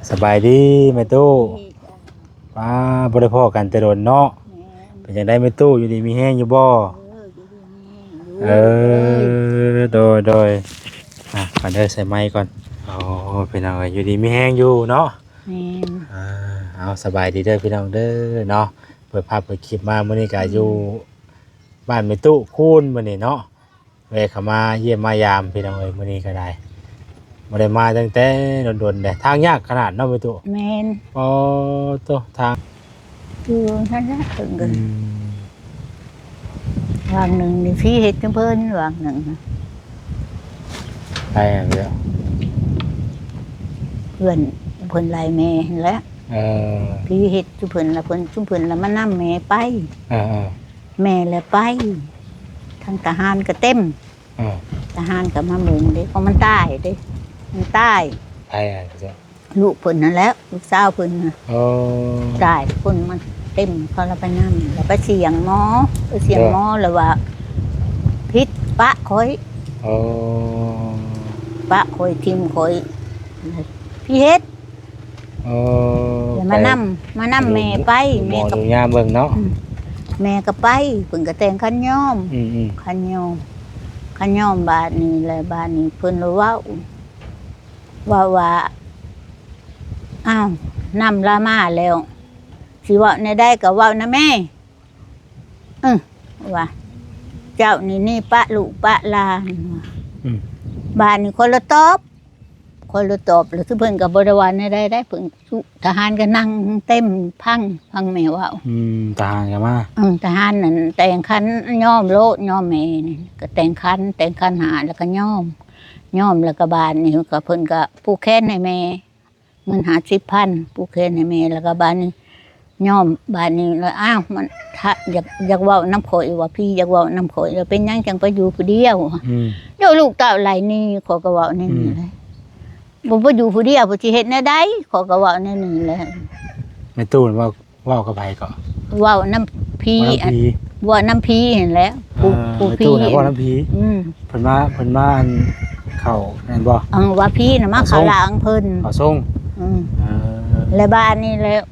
ສະບາຍດີແມ່ຕູ້. ປ້າ ບໍ່ໄດ້ພໍ້ກັນແຕ່ດົນເນາະ. ແມ່ນ. ເປັນຈັ່ງໃດແມ່ຕູ້ ຢູ່ດີມີແຮງຢູ່ບໍ່? ເອີ ຢູ່ດີມີແຮງຢູ່. ເອີ ໂດຍ ໂດຍ. ອ່ະ ກ່ອນເດີ ໃສ່ໄມກ່ອນ. ໂອ້ ພີ່ນ້ອງເອີຍ ຢູ່ດີມີແຮງຢູ່ເນາະ. ແມ່ນ. ອ່າ ເອົາ ສະບາຍດີເດີພີ່ນ້ອງເດີເນາະ. ເປີດພາບເປີດຄລິບມາມື້ນີ້ກະຢູ່ ອືມ ບ້ານແມ່ຕູ້ຄູນມື້ນີ້ເນາະ. ແວ່ເຂົ້າມາຢ້ຽມມາຢາມພີ່ນ້ອງເອີຍ ມື້ນີ້ກໍໄດ້ ບໍ່ໄດ້ມາຕັ້ງແຕ່ດົນໆແລ້ວ. ທາງຍາກຂະໜາດເນາະແມ່ຕູ້. ແມ່ນ. ອໍ ໂຕ ທາງ ຢູ່ຫັ້ນລະເຖິງກັນ. ອືມ ຫວ່າງໜຶ່ງນີ້ພີເຮັດນຳເພິ່ນ ຫວ່າງໜຶ່ງ. ໄປອັນດຽວ ເພື່ອນເພິ່ນໄລ່ແມ່ຫັ້ນແຫຼະ. ເອີ ພີເຮັດຈຸເພິ່ນລະ ເພິ່ນ ຈຸເພິ່ນລະມານຳແມ່ໄປ. ເອີໆ ແມ່ແຫຼະໄປ ທາງທະຫານກໍເຕັມ. ເອີ ທະຫານກໍມາເບິ່ງເດ້ ເພາະມັນຕາຍເດ້ ມັນຕາຍ. ໃຜອະ? ລູກເພິ່ນຫັ້ນແຫຼະ ລູກສາວເພິ່ນນະ. ໂອ້ ຕາຍ ຄົນມັນເຕັມ ເຂົາລະໄປນຳ ລະໄປສ່ຽງໝໍ ໄປສ່ຽງໝໍ ລະວ່າຜິດ ປະຂ້ອຍ. ໂອ້ ປະຂ້ອຍ ຖິ້ມຂ້ອຍ ພີເຮັດ. ເອີ ແລ້ວມານຳ ໄປ ມານຳແມ່ໄປ ແມ່ກໍ ຍາມເບິ່ງເນາະ. ອືມ ແມ່ກໍໄປ ເພິ່ນກໍແຕ່ງຂັນຍອມ. ອືມໆ ຂັນຍອມ ຂັນຍອມ. ບາດນີ້ແຫຼະ ບາດນີ້ເພິ່ນລະເວົ້າ ເວົ້າວ່າ ອ້າວ ນຳລາມາແລ້ວ ຊິເວົ້າແນວໃດກໍເວົ້ານະແມ່. ເອີ ວ່າ ເຈົ້ານີ້ໜີປະລູກປະຫຼານ. ອືມ ບາດນີ້ຂ້ອຍລະຕອບ ຂ້ອຍລະຕອບ ລະຄືເພິ່ນກໍບໍ່ໄດ້ວ່າແນວໃດໄດ໋ ເພິ່ນ ທະຫານກໍນັ່ງເຕັມ ຟັງ ຟັງແມ່ເວົ້າ. ອືມ ທະຫານກໍມາ. ອືມ ທະຫານນັ້ນແຕ່ງຂັນຍອມໂລດ ຍອມແມ່ນີ້ ກໍແຕ່ງຂັນ ແຕ່ງຂັນຫ້າ ແລ້ວກໍຍອມ ຍອມ ແລ້ວກໍບາດນີ້ກໍເພິ່ນກໍຜູກແຂນໃຫ້ແມ່ ເງິນຫ້າສິບພັນ ຜູກແຂນໃຫ້ແມ່ ແລ້ວກໍບາດນີ້ຍອມ. ບາດນີ້ລະ ອ້າວ ມັນ ຖ້າຢາກ ຢາກເວົ້ານຳຂ້ອຍ ວ່າພີຢາກເວົ້ານຳຂ້ອຍ ລະເປັນຫຍັງຈັ່ງໄປຢູ່ຜູ້ດຽວ? ອືມ ໂຍ ລູກເຕົ້າໄລ່ໜີ ຂ້ອຍກໍເວົ້າແນວນີ້ແຫຼະ. ອືມ ບໍ່ ບໍ່ຢູ່ຜູ້ດຽວ ບໍ່ຊິເຮັດແນວໃດ ຂ້ອຍກໍເວົ້າແນວນີ້ແຫຼະ. ແມ່ຕູ້ເວົ້າ ເວົ້າກັບໃຜເກາະ? ເວົ້ານຳຜີ ເວົ້ານຳຜີ ເວົ້ານຳຜີຫັ້ນແຫຼະ. ຜູ້ ເອີ ຜູ້ຜີ ແມ່ຕູ້ນະເວົ້ານຳຜີ. ອືມ ເພິ່ນມາ ເພິ່ນມາອັນເຂົ້າແມ່ນບໍ່? ເອີ ວ່າຜີນະມາເຂົ້າ ເຂົ້າສົ່ງ ຫຼັງເພິ່ນ ເຂົ້າສົ່ງ. ອືມ ເອີ ແລ້ວບາດນີ້ແລ້ວ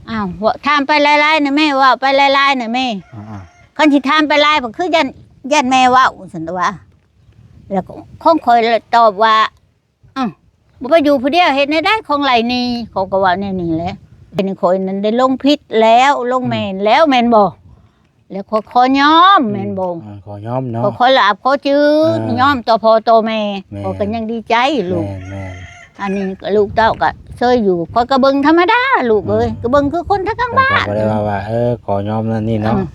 ອ້າວ ຖາມໄປຫຼາຍໆນະແມ່ ເວົ້າໄປຫຼາຍໆນະແມ່. ອ່າໆ ຄັນຊິຖາມໄປຫຼາຍ ກໍຄືຢ້ານ ຢ້ານແມ່ເວົ້າ ຊັ້ນວ່າ. ແລ້ວຂອງຂ້ອຍລະຕອບວ່າ ອ້າວ ບໍ່ໄປຢູ່ຜູ້ດຽວເຮັດແນວໃດ ຂອງໄລ່ໜີ ເຂົາກໍເວົ້າແນວນີ້ແຫຼະ. ເປັນຂ້ອຍນັ້ນໄດ້ລົງຜິດແລ້ວ ລົງແມ່ນແລ້ວ ອືມ ແມ່ນບໍ່? ແລ້ວຂ້ອຍຂໍຍອມ ອືມ ແມ່ນບໍ່? ເອີ ຂໍຍອມເນາະ ຂ້ອຍລະອັບຂໍຈື່ ເອີ ຍອມຕໍ່ພໍ່ຕໍ່ແມ່. ແມ່ນ ຂ້ອຍກໍຍັງດີໃຈລູກ. ແມ່ນໆ ອັນນີ້ລູກເຕົ້າກໍເຊີຍຢູ່ ຂ້ອຍກໍເບິ່ງທຳມະດາລູກເອີຍ. ອືມ ກໍເບິ່ງຄືຄົນທາງຂ້າງບ້ານ ກໍບໍ່ໄດ້ວ່າ ວ່າ ເອີ ຂໍຍອມນັ້ນນີ້ເນາະ. ອືມ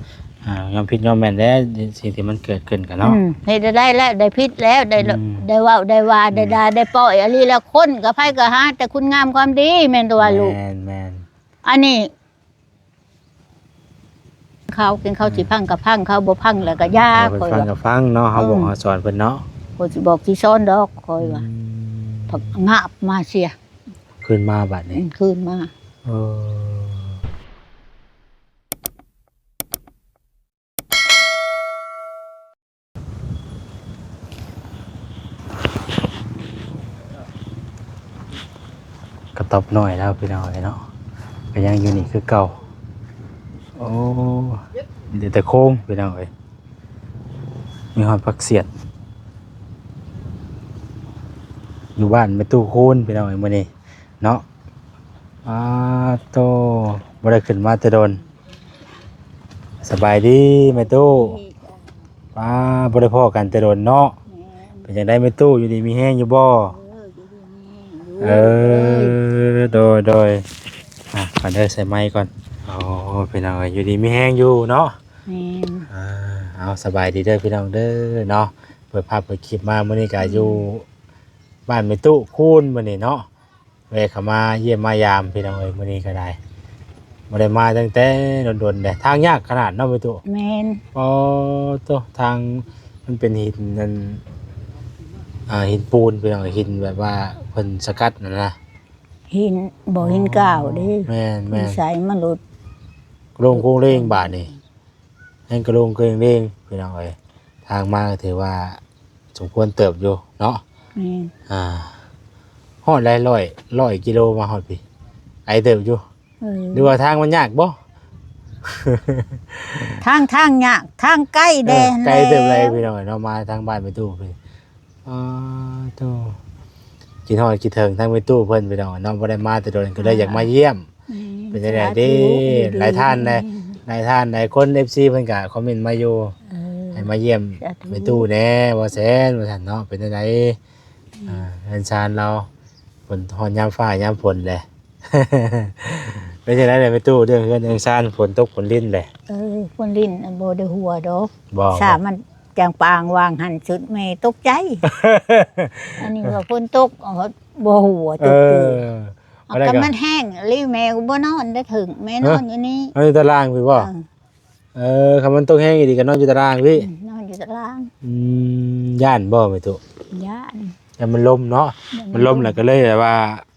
ອ່າ ຍອມຜິດຍອມແມ່ນແຫຼະ ສິ່ງທີ່ມັນເກີດຂຶ້ນກັນເນາະ. ອືມ ເຮັດແນວໃດແລ້ວ ໄດ້ຜິດແລ້ວ ໄດ້ ອືມ ໄດ້ເວົ້າໄດ້ວ່າ ອືມ ໄດ້ດ່າໄດ້ປ້ອຍອີ່ຫຼີແລ້ວ. ຄົນກໍໃຜກໍຫາແຕ່ຄຸນງາມຄວາມດີ ແມ່ນແຕ່ວ່າລູກ. ແມ່ນໆ ອັນນີ້ ເຂົາ ເຖິງເຂົາ ອືມ ຊິຟັງກໍຟັງ ເຂົາບໍ່ຟັງແລ້ວກໍຢ່າ. ເອີ ຂ້ອຍວ່າ ເພິ່ນຟັງກໍຟັງເນາະ ເຮົາ ອືມ ບອກເຮົາສອນເພິ່ນເນາະ. ຂ້ອຍຊິບອກຊິສອນດອກ ຂ້ອຍວ່າ. ອືມ ພັກງາບມາເສຍ ຄືນມາບາດນີ້ ອືມ ຄືນມາ. ເອີ ກະຕອບນ້ອຍແລ້ວພີ່ນ້ອງເອີຍເນາະ ກໍຍັງຢູ່ນີ້ຄືເກົ່າ. ໂອ້ ເຫຼືອແຕ່ໂຄງພີ່ນ້ອງເອີຍ ມີຮອດຜັກສຽດ ຢູ່ບ້ານແມ່ຕູ້ຄູນພີ່ນ້ອງເອີຍ ມື້ນີ້ ເນາະ. ອາໂຕ ບໍ່ໄດ້ຂຶ້ນມາແຕ່ດົນ. ສະບາຍດີແມ່ຕູ້. ປ້າ ບໍ່ໄດ້ພໍ້ກັນແຕ່ດົນເນາະ. ເປັນຈັ່ງໃດແມ່ຕູ້ ຢູ່ດີມີແຮງຢູ່ບໍ່? ເອີ ໂດຍ ໂດຍ ອ່ະ ກ່ອນເດີ ໃສ່ໄມກ່ອນ. ໂອ້ ພີ່ນ້ອງເອີຍ ຢູ່ດີມີແຮງຢູ່ເນາະ. ແມ່ນ ອ່າ ເອົາ ສະບາຍດີເດີພີ່ນ້ອງເດີເນາະ. ເປີດພາບເປີດຄລິບມາມື້ນີ້ກະ ອືມ ຢູ່ ບ້ານແມ່ຕູ້ຄູນມື້ນີ້ເນາະ ແວ່ເຂົ້າມາຢ້ຽມມາຢາມພີ່ນ້ອງເອີຍ ມື້ນີ້ກໍໄດ້ ບໍ່ໄດ້ມາຕັ້ງແຕ່ດົນໆແລ້ວ. ທາງຍາກຂະໜາດເນາະແມ່ຕູ້. ແມ່ນ ອໍ ໂຕ ທາງມັນເປັນຫີນນັ້ນ ອ່າ ຫີນປູນພີ່ນ້ອງເອີຍ ຫີນແບບວ່າເພິ່ນສະກັດນັ້ນນະ ຫີນບໍ່ ຫີນກາວເດ້. ອໍ ແມ່ນໆ ໃສ່ມາຫຼຸດ ໂລ່ງໂຄງເລງບາດນີ້. ແຮ່ງກະໂລ່ງເຄີງເລງພີ່ນ້ອງເອີຍ ທາງມາກໍຖືວ່າສົມຄວນເຕີບຢູ່ເນາະ. ແມ່ນ ອ່າ ຮອດຫຼາຍຮ້ອຍ ຮ້ອຍກິໂລມາຮອດພີ້. ກເຕີບຢູ່. ເອີ ຫຼືວ່າທາງມັນຍາກບໍ່? ທາງ ທາງຍາກ ທາງໄກແດ່ ເອີ ຫັ້ນແຫຼະ ໄກເຕີບເລີຍພີ່ນ້ອງເອີຍເນາະ ມາທາງບ້ານແມ່ຕູ້ພີ້. ອາ ໂທ້ ຄິດຮອດຄິດເຖິງທາງແມ່ຕູ້ເພິ່ນພີ່ນ້ອງເນາະ ບໍ່ໄດ້ມາແຕ່ດົນ ກໍເລີຍຢາກມາຢ້ຽມ. ແມ່ນ ເປັນຈັ່ງໃດເດ້? ສາທຸ ຢູ່ດີມີແຮງ ຫຼາຍທ່ານຫຼາຍ ຫຼາຍທ່ານຫຼາຍຄົນ ເອັຟຊີ ເພິ່ນກໍຄອມເມັນມາຢູ່ ເອີ ໃຫ້ມາຢ້ຽມ ສາທຸ ແມ່ຕູ້ແດ່ ບໍ່ແຊນ ວ່າຊັ້ນເນາະ. ເປັນຈັ່ງໃດ? ອືມ ອ່າ ເຮືອນຊານລາວ ຝົນ ຮອດຍາມຟ້າຍາມຝົນແຫຼະ ເປັນຈັ່ງໃດແຫຼະແມ່ຕູ້ ເລື່ອງເຮືອນເລື່ອງຊານ ຝົນຕົກຝົນລິນແຫຼະ? ເອີ ຝົນລິນບໍ່ໄດ້ຫົວດອກ ບໍ່ ສາມັນຈັ່ງປາງວາງຫັ້ນ ສຸດແມ່ຕົກໃຈ. ອັນນີ້ວ່າຝົນຕົກ ບໍ່ຫົວ ຕົກ ເອີ ເອີ ກໍມັນແຫ້ງອີ່ຫຼີ ແມ່ກໍບໍ່ນອນໄດ້ເຖິງ ແມ່ນອນຢູ່ນີ້ ນອນຢູ່ຕາລ່າງພີ້ບໍ່? ເອີ ເອີ ຄັນມັນຕົກແຮງອີ່ຫຼີກໍນອນຢູ່ຕາລ່າງພີ້ ອືມ ນອນຢູ່ຕາລ່າງ. ອືມ ຢ້ານບໍ່ແມ່ຕູ້? ຢ້ານ ຢ້ານມັນລົມເນາະ ຢ້ານມັນລົມ ມັນລົມແລ້ວກໍເລີຍແບບວ່າ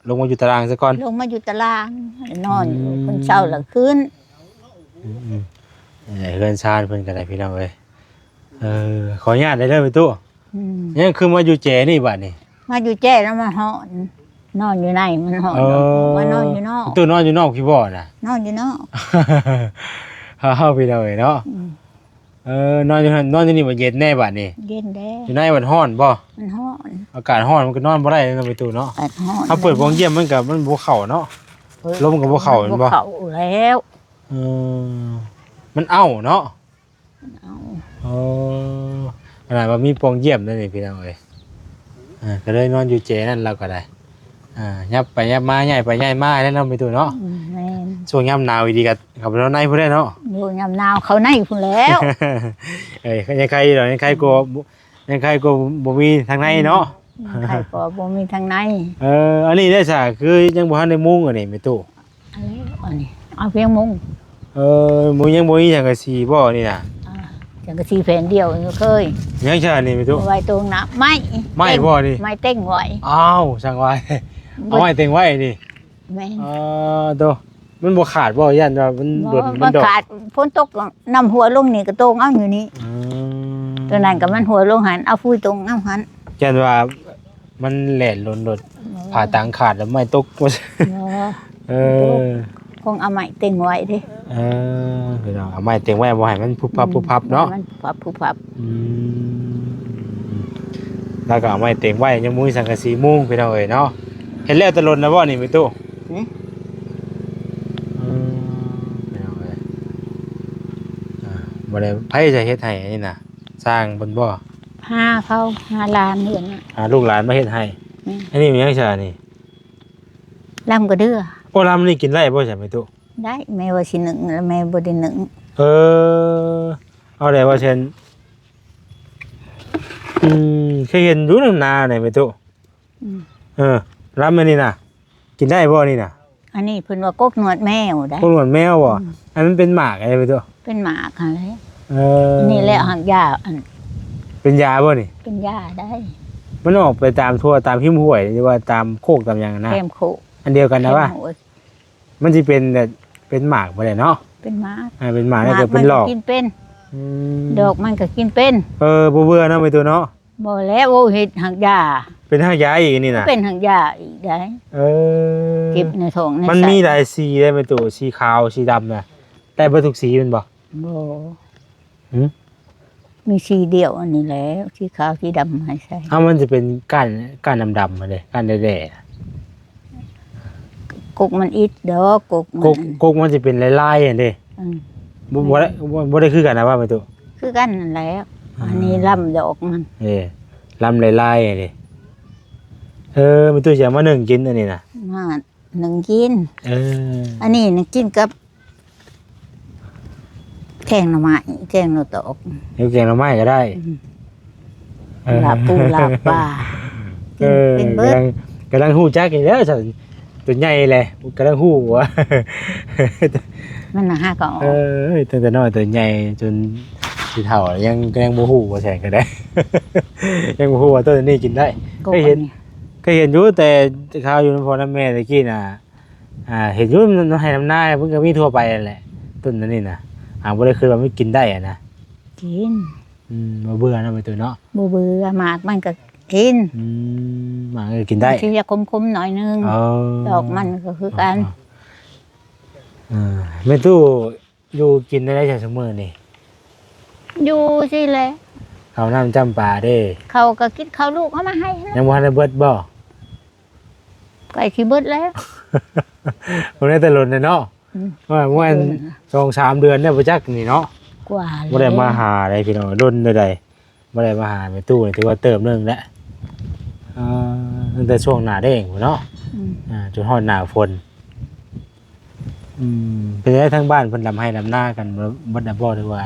ລົງມາຢູ່ຕາລ່າງຊະກ່ອນ ລົງມາຢູ່ຕາລ່າງ ນອນຢູ່ ອືມ ເພິ່ນເຊົາແລ້ວຂຶ້ນ. ອືມໆ ເອີ ເຮືອນຊານເພິ່ນກໍໄດ້ພີ່ນ້ອງເອີຍ. ເອີ ຂໍອະນຸຍາດໄດ້ເດີແມ່ຕູ້. ອືມ ຍັງຄືມາຢູ່ແຈນີ້ບາດນີ້ ມາຢູ່ແຈແລ້ວມັນຮ້ອນ ນອນຢູ່ໃນມັນຮ້ອນ ເອີ ມານອນຢູ່ນອກ. ຕູ້ນອນຢູ່ນອກພີ້ບໍ່ນະ? ນອນຢູ່ນອກ ເຮົາພີ່ນ້ອງເອີຍເນາະ. ອືມ ເອີ ນອນຢູ່ຫັ້ນ ນອນຢູ່ນີ້ບໍ່ເຢັນແດ່ບາດນີ້? ເຢັນແດ່. ຢູ່ໃນບັດຮ້ອນບໍ່? ມັນຮ້ອນ ອາກາດຮ້ອນມັນກໍນອນບໍ່ໄດ້ເນາະແມ່ຕູ້ເນາະ. ອາກາດຮ້ອນ ເຮົາເປີດໂປ່ງຢ້ຽມມັນກໍມັນບໍ່ເຂົ້າເນາະ ລົມກໍບໍ່ເຂົ້າແມ່ນບໍ່? ບໍ່ເຂົ້າແລ້ວ. ເອີ ມັນເອົ້າເນາະ. ເອົາ ເອີ ຂະໜາດວ່າມີປ່ອງຢ້ຽມແລ້ວນີ້ພີ່ນ້ອງເອີຍ. ເອີ ກໍເລີຍນອນຢູ່ແຈນັ້ນລາວກໍໄດ້. ເອີ ຫຍັບໄປຫຍັບມາ ຍ້າຍໄປຍ້າຍມາແລ້ວເນາະແມ່ຕູ້ເນາະ. ອືມ ແມ່ນ ຊ່ວງຍາມໜາວອີ່ຫຼີກໍເຂົ້າໄປນອນໃນພຸ້ນແຫຼະເນາະ. ໂອ້ ຍາມໜາວເຂົ້າໃນພຸ້ນແລ້ວ. ເອີ ຍັງໄຄຢູ່ດອກ ຍັງໄຄກວ່າ ອືມ ຍັງໄຄກວ່າບໍ່ມີທາງໃນເນາະ. ອືມ ຍັງໄຄກວ່າບໍ່ມີທາງໃນ. ເອີ ອັນນີ້ໄດ້ສະ ຄືຍັງບໍ່ທັນໄດ້ມຸງອັນນີ້ແມ່ຕູ້? ອັນນີ້ ອັນນີ້ເອົາພຽງມຸງ. ເອີ ບໍ່ ຍັງບໍ່ມີສັງກະສີບໍ່ນີ້ນະ? ອ່າ ສັງກະສີແຜ່ນດຽວຢູ່ເຄີຍ. ຍັງຊະນີ້ແມ່ຕູ້? ເອົາໄວ້ຕົງນ້ຳ ໄມ້ ໄມ້ບໍ່ນີ້? ໄມ້ເຕັງໄວ້. ອ້າວ ຊ່າງວ່າ ເອົາໄມ້ເຕັງໄວ້ນີ້. ແມ່ນ. ອໍ ໂຕ ມັນບໍ່ຂາດບໍ່? ຢ້ານວ່າມັນ ບໍ່ ດົນ ມັນ ມັນດອກ ຂາດ ຝົນຕົກ ນ້ຳຮົ່ວລົງນີ້ກໍຕົງເອົາຢູ່ນີ້. ອືມ ຕົວນັ້ນກໍມັນຮົ່ວລົງຫັ້ນ ເອົາຟຸຍຕົງເອົາຫັ້ນ. ຢ້ານວ່າ ມັນແລ່ນຫຼົ່ນໂລດ ບໍ່ ຜ້າຕັງຂາດແລ້ວໄມ້ຕົກ. ບໍ່ ເອີ ຕົກ ຄົງເອົາໄມ້ເຕັງໄວ້ເດ້. ເອີ ພີ່ນ້ອງ ເອົາໄມ້ເຕັງໄວ້ ບໍ່ໃຫ້ມັນພຸບພັບ ອືມ ພຸບພັບເນາະ ມັນພຸບພັບ ພຸບພັບ. ອືມ ແລ້ວກໍເອົາໄມ້ເຕັງໄວ້ ຍັງບໍ່ມີສັງກະສີມຸງ ພີ່ນ້ອງເອີຍເນາະ. ເຮັດແລ້ວແຕ່ດົນແລ້ວບໍ່ນີ້ແມ່ຕູ້? ຫຶ ອືມ ພີ່ນ້ອງເອີຍ ອ່າ ບໍ່ໄດ້ ໃຜຈະເຮັດໃຫ້ອັນນີ້ນະ? ຊ່າງເພິ່ນບໍ່? ຫາເຂົາ ຫາຫຼານເຮືອນນະ ຫາລູກຫຼານມາເຮັດໃຫ້. ແມ່ນ. ອັນນີ້ແມ່ນຫຍັງຊະນີ້? ລຳກະເດືອ. ໂອ້ ລຳນີ້ກິນໄດ້ບໍ່ຊະແມ່ຕູ້? ໄດ້ ແມ່ວ່າຊິໜຶ້ງ ແລ້ວແມ່ບໍ່ໄດ້ໜຶ້ງ. ເອີ ເອົາແຫຼະວ່າຊັ້ນ. ອືມ ເຄີຍເຫັນຢູ່ນຳນານີ້ແມ່ຕູ້. ອືມ ເອີ ລຳອັນນີ້ນະ ກິນໄດ້ບໍ່ນີ້ນະ? ອັນນີ້ເພິ່ນວ່າກົກໜວດແມວໄດ໋. ກົກໜວດແມວບໍ່? ອືມ ອັນມັນເປັນໝາກໄດ໋ແມ່ຕູ້? ເປັນໝາກຫັ້ນແຫຼະ. ເອີ ອັນນີ້ແຫຼະ ຫາກຢາ ອັນ ເປັນຢາບໍ່ນີ້? ເປັນຢາໄດ໋. ມັນອອກໄປຕາມທົ່ວຕາມຮິມຫ້ວຍ ຫຼືວ່າຕາມໂຄກຕາມຫຍັງນະ? ແຄມໂຄກ ອັນດຽວກັນນະວ່າ? ແຄມຫ້ວຍ. ມັນຊິເປັນແບບ ເປັນໝາກບໍ່ໄດ້ເນາະ? ເປັນໝາກ. ອ່າ ເປັນໝາກ ແລ້ວກໍເປັນດອກ. ໝາກມັນກໍກິນເປັນ. ອືມ ດອກມັນກໍກິນເປັນ. ເອີ ບໍ່ເບື່ອເນາະແມ່ຕູ້ເນາະ? ບໍ່ແລ້ວ ໂອ້ ເຮັດຮາກຢາ. ເປັນຮາກຢາອີກນີ້ນະ? ເປັນຮາກຢາອີກໄດ໋. ເອີ ເຈັບໃນທ້ອງໃນໄສ້. ມັນມີຫຼາຍສີເດ້ແມ່ຕູ້ ສີຂາວ ສີດຳນະ ໄດ້ເບິດທຸກສີແມ່ນບໍ່? ບໍ່. ຫຶ ມີສີດຽວອັນນີ້ແຫຼະ ສີຂາວ ສີດຳໃຫ້ໃສ່. ເອົ້າ ມັນຈະເປັນກ້ານ ກ້ານດຳໆຫັ້ນເດ້ ກ້ານແດ່ໆ. ກົກມັນອິດດອກ ກົກມັນ ກົກ ກົກມັນຈະເປັນລາຍໆຫັ້ນເດ້. ອືມ ບໍ່ ບໍ່ໄດ້ ບໍ່ ບໍ່ໄດ້ຄືກັນນະວ່າແມ່ຕູ້? ຄືກັນນັ້ນແຫຼະ. ອ່າ ອັນນີ້ລຳດອກມັນ. ເອີ ລຳລາຍໆຫັ້ນເດ້. ເອີ ແມ່ຕູ້ຊິເອົາມາໜຶ້ງກິນອັນນີ້ນະ? ມາ ໜຶ້ງກິນ. ເອີ ອັນນີ້ໜຶ້ງກິນກັບແກງໜໍ່ໄມ້ ແກງໜໍ່ຕອກ. ເຮັດແກງໜໍ່ໄມ້ກໍໄດ້. ອືມ ເອີ ລາບປູລາບປາ ເອີ ກິນເປັນເບິດ. ກຳລັງ ກຳລັງຮູ້ຈັກອີກແລ້ວຊັ້ນ ຕົວໃຫຍ່ແຫຼະ ກຳລັງຮູ້ວ່າ ມັນຫາກໍອອກ. ເອີ ຕັ້ງແຕ່ນ້ອຍຕົວໃຫຍ່ຈົນຊິເຖົ້າ ຍັງ ກໍຍັງບໍ່ຮູ້ວ່າແຊງກໍໄດ້ ຍັງບໍ່ຮູ້ວ່າຕົ້ນນີ້ກິນໄດ້. ກໍເຄີຍເຫັນ ອັນນີ້ ເຄີຍເຫັນຢູ່ ແຕ່ຄາວຢູ່ນຳພໍ່ນຳແມ່ແຕ່ກີ້ນະ. ອ່າ ເຫັນຢູ່ນຳໄຮ່ນຳນາ ເພິ່ນກໍມີທົ່ວໄປຫັ້ນແຫຼະ ຕົ້ນອັນນີ້ນະ. ຫາກບໍ່ໄດ້ຄິດວ່າມັນກິນໄດ້ຫັ້ນນະ. ກິນ. ອືມ ບໍ່ເບື່ອເນາະແມ່ຕູ້ເນາະ? ບໍ່ເບື່ອ ໝາກມັນກໍກິນ. ອືມ ໝາກກໍກິນໄດ້. ມັນຊິຢາກຂົມໆໜ້ອຍໜຶ່ງ. ອໍ ດອກມັນກໍຄືກັນ. ອໍ ເອີ ແມ່ຕູ້ຢູ່ກິນໄດ້ໃດຊະຊຸມື້ນີ້? ຢູ່ຊີ້ແຫຼະ ເຂົ້ານ້ຳຈ້ຳປາເດ້? ເຂົ້າກໍກິນເຂົ້າລູກເອົາມາໃຫ້ຫັ້ນແຫຼະ ຍັງບໍ່ທັນໄດ້ເບິດບໍ່? ໃກ້ຊິເບິດແລ້ວ ບໍ່ໄດ້ແຕ່ດົນແລ້ວເນາະ ອືມ ວ່າປະມານ ໂດນ ສອງສາມເດືອນແລ້ວບໍ່ຈັກນີ້ເນາະ ກວ່າ ບໍ່ໄດ້ມາຫາເດ້ພີ່ນ້ອງ ດົນເດີໃດ ບໍ່ໄດ້ມາຫາແມ່ຕູ້ນີ້ຖືວ່າເຕີບໜຶ່ງແລ້ວ ເອີ ຕັ້ງແຕ່ຊ່ວງໜ້າແລ້ງພຸ້ນເນາະ ອືມ ອ່າ ຈົນຮອດໜ້າຝົນ ອືມ ເປັນໃດທາງບ້ານເພິ່ນດຳໄຮ່ດຳນາກັນເບິດແລ້ວບໍ່ ຫຼືວ່າ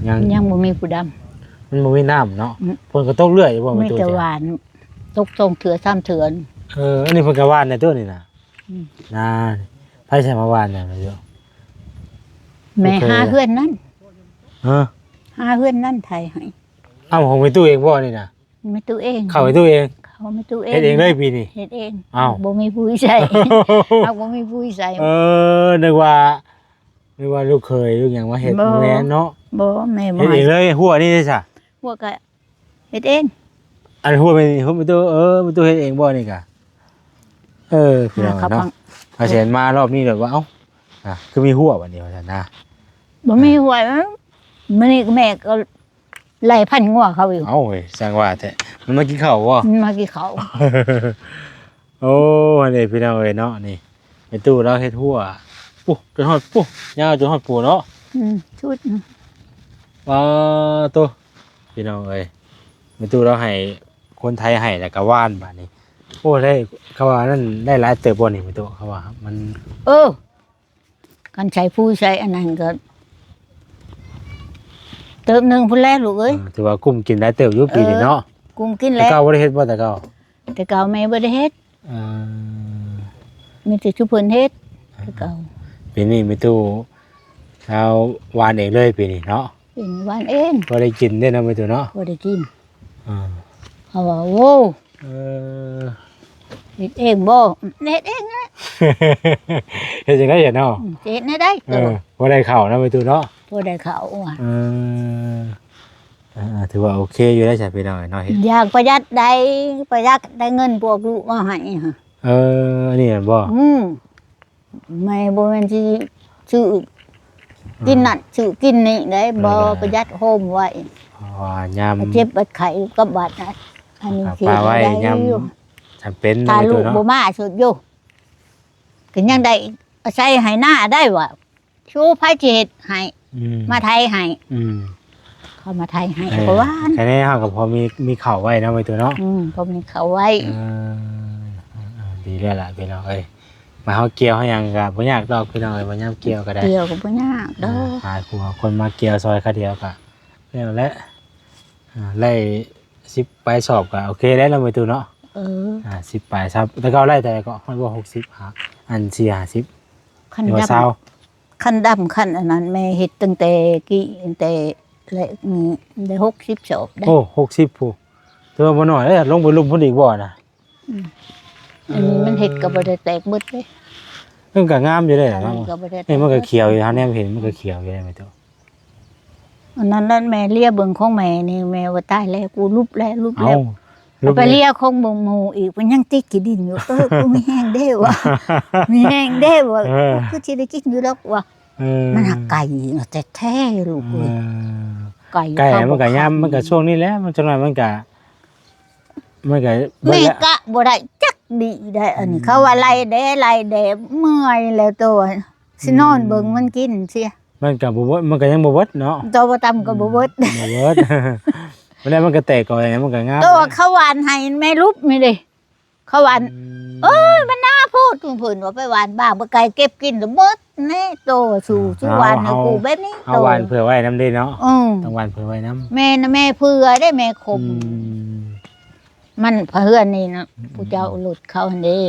ຍັງ? ຍັງບໍ່ມີຜູ້ດຳ ມັນບໍ່ມີນ້ຳເນາະ ອືມ ຝົນກໍຕົກເລື້ອຍຢູ່ບໍ່ແມ່ຕູ້? ມີແຕ່ຫວ່ານ ຕົກສອງເທື່ອສາມເທື່ອ ເອີ ອັນນີ້ເພິ່ນກໍຫວ່ານແລ້ວຕົວນີ້ນະ ອືມ ນາ ໃຜໃສ່ມາຫວ່ານນະ? ແມ່ຫາເຮືອນນັ້ນ ຮະ? ຫາເຮືອນນັ້ນໄຖໃຫ້ ເອົ້າ ຂອງແມ່ຕູ້ເອງບໍ່ນີ້ນະ? ແມ່ຕູ້ເອງ ເຂົ້າແມ່ຕູ້ເອງ ເຂົ້າແມ່ຕູ້ເອງ ເຮັດເອງເລີຍປີນີ້ ເຮັດເອງ ເອົ້າ ບໍ່ມີຜູ້ໃສ່ ເຮົາບໍ່ມີຜູ້ໃສ່ ເອີ ນຶກວ່າ ນຶກວ່າລູກເຂີຍລູກຫຍັງມາເຮັດ ບໍ່ ບໍ່ແມ່ນເນາະ ບໍ່ ແມ່ບໍ່ ເຮັດເອງເລີຍ ຫົວນີ້ເດ້ຊະ ຫົວກະເຮັດເອງ ອັນຫົວແມ່ນຫົວແມ່ຕູ້ ເອີ ແມ່ຕູ້ເຮັດເອງບໍ່ນີ້ກະ ເອີ ພີ່ນ້ອງເນາະ ພາແສນມາລອບນີ້ແບບວ່າ ເອົ້າ ອ່າ ຄືມີຫົວບັດນີ້ວ່າຊັ້ນນະ ບໍ່ມີ ອ່າ ຫົວ ມື້ນີ້ແມ່ກໍ ໄລ່ພັນງົວເຂົາຢູ່ ເອົ້າ ເວີຍ ຊ່າງວ່າແທ້ ມັນມາກິນເຂົ້າບໍ່? ມັນມາກິນເຂົ້າ ໂອ້ ອັນນີ້ພີ່ນ້ອງເອີຍເນາະ ນີ້ແມ່ຕູ້ລາວເຮັດຮົ້ວ ປຸ ຈົນຮອດປຸ ຍາວຈົນຮອດປູເນາະ ອືມ ຊຸດ ປາໂຕ ພີ່ນ້ອງເອີຍ ແມ່ຕູ້ລາວໃຫ້ຄົນໄຖໃຫ້ແລ້ວກໍຫວ່ານບາດນີ້ ໂອ້ ໄດ້ ເຂົາວ່ານັ້ນໄດ້ຫຼາຍເຕີບບໍ່ນີ້ແມ່ຕູ້ ເຂົາວ່າມັນ ເອີ ຄັນໃສ່ປູໃສ່ອັນນັ້ນກໍເຕີບໜຶ່ງພຸ້ນແຫຼະລູກເອີຍ ເອີ ຖືວ່າກຸ້ມກິນໄດ້ເຕີບຢູ່ປີນີ້ເນາະ ເອີ ກຸ້ມກິນແຫຼະ ແຕ່ເກົ່າບໍ່ໄດ້ເຮັດບໍ່ແຕ່ເກົ່າ? ແຕ່ເກົ່າແມ່ບໍ່ໄດ້ເຮັດ ເອີ ມີແຕ່ຊຸເພິ່ນເຮັດ ເອີ ແຕ່ເກົ່າ ປີນີ້ແມ່ຕູ້ລາວຫວ່ານເອງເລີຍປີນີ້ເນາະ ເປັນຫວ່ານເອງ ພໍໄດ້ກິນເດ້ເນາະແມ່ຕູ້ເນາະ ພໍໄດ້ກິນ ເອີ ເຂົາວ່າ ໂອ້ ເອີ ເຮັດເອງບໍ່? ເຮັດເອງແຫຼະ ເຮັດຈັ່ງໃດເນາະ ອືມ ຊິເຮັດແນວໃດ ເອີ ພໍໄດ້ເຂົ້າເນາະແມ່ຕູ້ເນາະ ພໍໄດ້ເຂົ້າວ່າ ເອີ ເອີ ຖືວ່າໂອເຄຢູ່ໄດ໋ຊະພີ່ນ້ອງເນາະ ເຮັດ ຢາກປະຢັດໄດ໋ ປະຢັດໄດ້ເງິນພວກລູກມາໃຫ້ ເອີ ອັນນີ້ແມ່ນບໍ່? ອືມ ແມ່ບໍ່ແມ່ນຊິຊື້ກິນນັ້ນ ອືມ ຊື້ກິນນີ້ໄດ໋ ບໍ່ ເອີ ປະຢັດໂຮມໄວ້ ເພາະວ່າຍາມເຈັບບາດໄຂ້ກັບບາດນັ້ນ ອັນນີ້ຊິປະໄວ້ຍາມຈຳເປັນ ຖ້າລູກບໍ່ມາສຸດຢູ່ ກໍຍັງໄດ້ອາໄສໄຮ່ນາໄດ້ວ່າ ຊູໃຜຊິເຮັດໃຫ້ ອືມ ມາໄຖໃຫ້ ອືມ ເຂົາມາໄຖໃຫ້ ເອີ ກໍຫວ່ານ ແຄ່ນີ້ເຮົາກໍພໍມີ ມີເຂົ້າໄວ້ເນາະ ແມ່ຕູ້ເນາະ ອືມ ພໍມີເຂົ້າໄວ້ ເອີ ເອີ ເອີ ດີແລ້ວລະພີ່ນ້ອງເອີຍ ມາເຮົາກ່ຽວເຮົາຫຍັງກໍບໍ່ຍາກດອກພີ່ນ້ອງເອີຍ ມາຍາມກ່ຽວກໍໄດ້ ກ່ຽວກໍບໍ່ຍາກດອກ ເອີ ຫາຜູ້ຄົນມາກ່ຽວຊ່ອຍຄາວດຽວກໍແລ້ວແຫຼະ ອ່າ ໄລ່ສິບປາຍສອບກໍໂອເຄແລ້ວເນາະ ແມ່ຕູ້ເນາະ ເອີ ອ່າ ສິບປາຍຊາວ ແຕ່ເກົ່າໄລ່ເທົ່າໃດກໍຮອດບໍ່ ຫົກສິບ ຫາ ອັນ ສີ່ຫ້າສິບ ຄັນດຳ ຫຼືວ່າຊາວ ຄັນດຳຄັນອັນນັ້ນແມ່ເຮັດຕັ້ງແຕ່ກີ້ ຕັ້ງແຕ່ແລະ ອືມ ໄດ້ຫົກສິບສອບໄດ໋ ໂອ້ ຫົກສິບ ພຸ້ນ ຖືວ່າບໍ່ນ້ອຍເດ້ ລົງໄປລຸ່ມພຸ້ນອີກບໍ່ນະ ອືມ ອັນນີ້ມັນເຮັດກໍບໍ່ໄດ້ແຕກເບິດເດ້ ເອີ ມັນກໍງາມຢູ່ເດ້ເນາະ ເອີ ມັນກໍຂຽວຢູ່ ເຮົາແນມເຫັນມັນກໍຂຽວຢູ່ເດ້ແມ່ຕູ້ ອັນນັ້ນແຫຼະ ແມ່ເລຍເບິ່ງຂອງແມ່ນີ້ ແມ່ວ່າຕາຍແລ້ວ ກູຫຼຸບແລ້ວ ຫຼຸບແລ້ວ ເອົາ ໄປເລຍຂອງໝູ່ອີກ ມັນຍັງຕິດຂີ້ດິນຢູ່ ເອີ ກູມີແຮງເດ້ວ່າ ມີແຮງເດ້ວ່າ ເອີ ກູຄືຊິໄດ້ກິນຢູ່ດອກວ່າ ເອີ ມັນຫາກໄກ່ແທ້ໆ ລູກເອີຍ ເອີ ໄກ່ ໄກ່ມັນກໍຍາມ ມັນກໍຊ່ວງນີ້ແຫຼະ ມັນຈັກໜ້ອຍມັນກໍ ມັນກໍເບິດແລ້ວ ແມ່ກະບໍ່ໄດ້ຈັກດີໄດ໋ ອັນນີ້ ອືມ ເຂົາວ່າໄລ່ແດ່ ໄລ່ແດ່ ເມື່ອຍແລ້ວໂຕ ຊິນອນເບິ່ງມັນກິນເສຍ ມັນກໍບໍ່ເບິດ ມັນກໍຍັງບໍ່ເບິດເນາະ ໂຕບໍ່ຕ່ຳກໍບໍ່ເບິດ ອືມ ບໍ່ເບິດ ບໍ່ແລ້ວມັນກໍແຕກກໍຫຍັງ ມັນກໍງາມ ໂຕເຂົາຫວ່ານໃຫ້ແມ່ຫຼຸບນີ້ເດ້ ເຂົາຫວ່ານ ອືມ ເອີຍ ມັນໜາໂພດ ເພິ່ນວ່າໄປຫວ່ານບ້າງ ບໍ່ໄກເກັບກິນລະໝົດແນ່ ໂຕ ສູ່ ອ່າ ສູ່ຫວ່ານໃຫ້ ເຮົາ ກູແບບນີ້ ເຮົາ ໂຕ ຫວ່ານເຜື່ອໄວ້ນຳເດ້ເນາະ ອືມ ຕ້ອງຫວ່ານເຜື່ອໄວ້ນຳ ແມ່ນະ ແມ່ເຜື່ອເດ້ ແມ່ຂົມ ອືມ ມັນເພື່ອນນີ້ນະ ອືມ ຜູ້ເຈົ້າລົດເຂົາຫັ້ນເດ້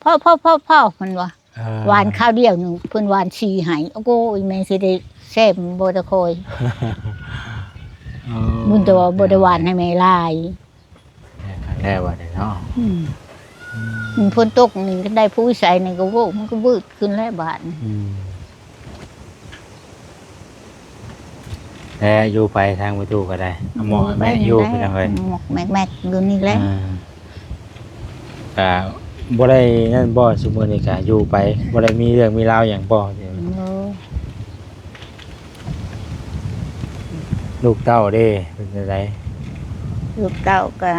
ພໍໆໆໆ ເພິ່ນວ່າ ເອີ ຫວ່ານຄາວດຽວໜຶ່ງ ເພິ່ນຫວ່ານສີ່ໄຮ່ ໂອ້ຍ ແມ່ຊິໄດ້ແຊມບໍ່ຕະຄອຍ ເອີ ບຸນແຕ່ວ່າບໍ່ໄດ້ຫວ່ານໃຫ້ແມ່ຫຼາຍ ແລ້ວບັດນີ້ເນາະ ອືມ ອືມ ມັນຝົນຕົກນີ້ ໄດ້ຜູ້ໃສ່ນີ້ກໍ ໂອ້ ມັນກໍວືດຂຶ້ນແລ້ວບາດນີ້ ອືມ ແລະຢູ່ໄປທາງປະຕູກໍໄດ້ ເອົາໝໍ້ແມະຢູ່ ຢູ່ໄດ້ ພີ່ນ້ອງເອີຍ ໝອກແມກໆຢູ່ນີ້ແຫຼະ ອ່າ ກະ ບໍ່ໄດ້ນັ້ນບໍ່? ຊຸມື້ນີ້ກະຢູ່ໄປ ບໍ່ໄດ້ມີເລື່ອງມີລາວຫຍັງບໍ່? ໂອ້ ລູກເຕົ້າເດ້ ເປັນຈັ່ງໃດ? ລູກເຕົ້າກະ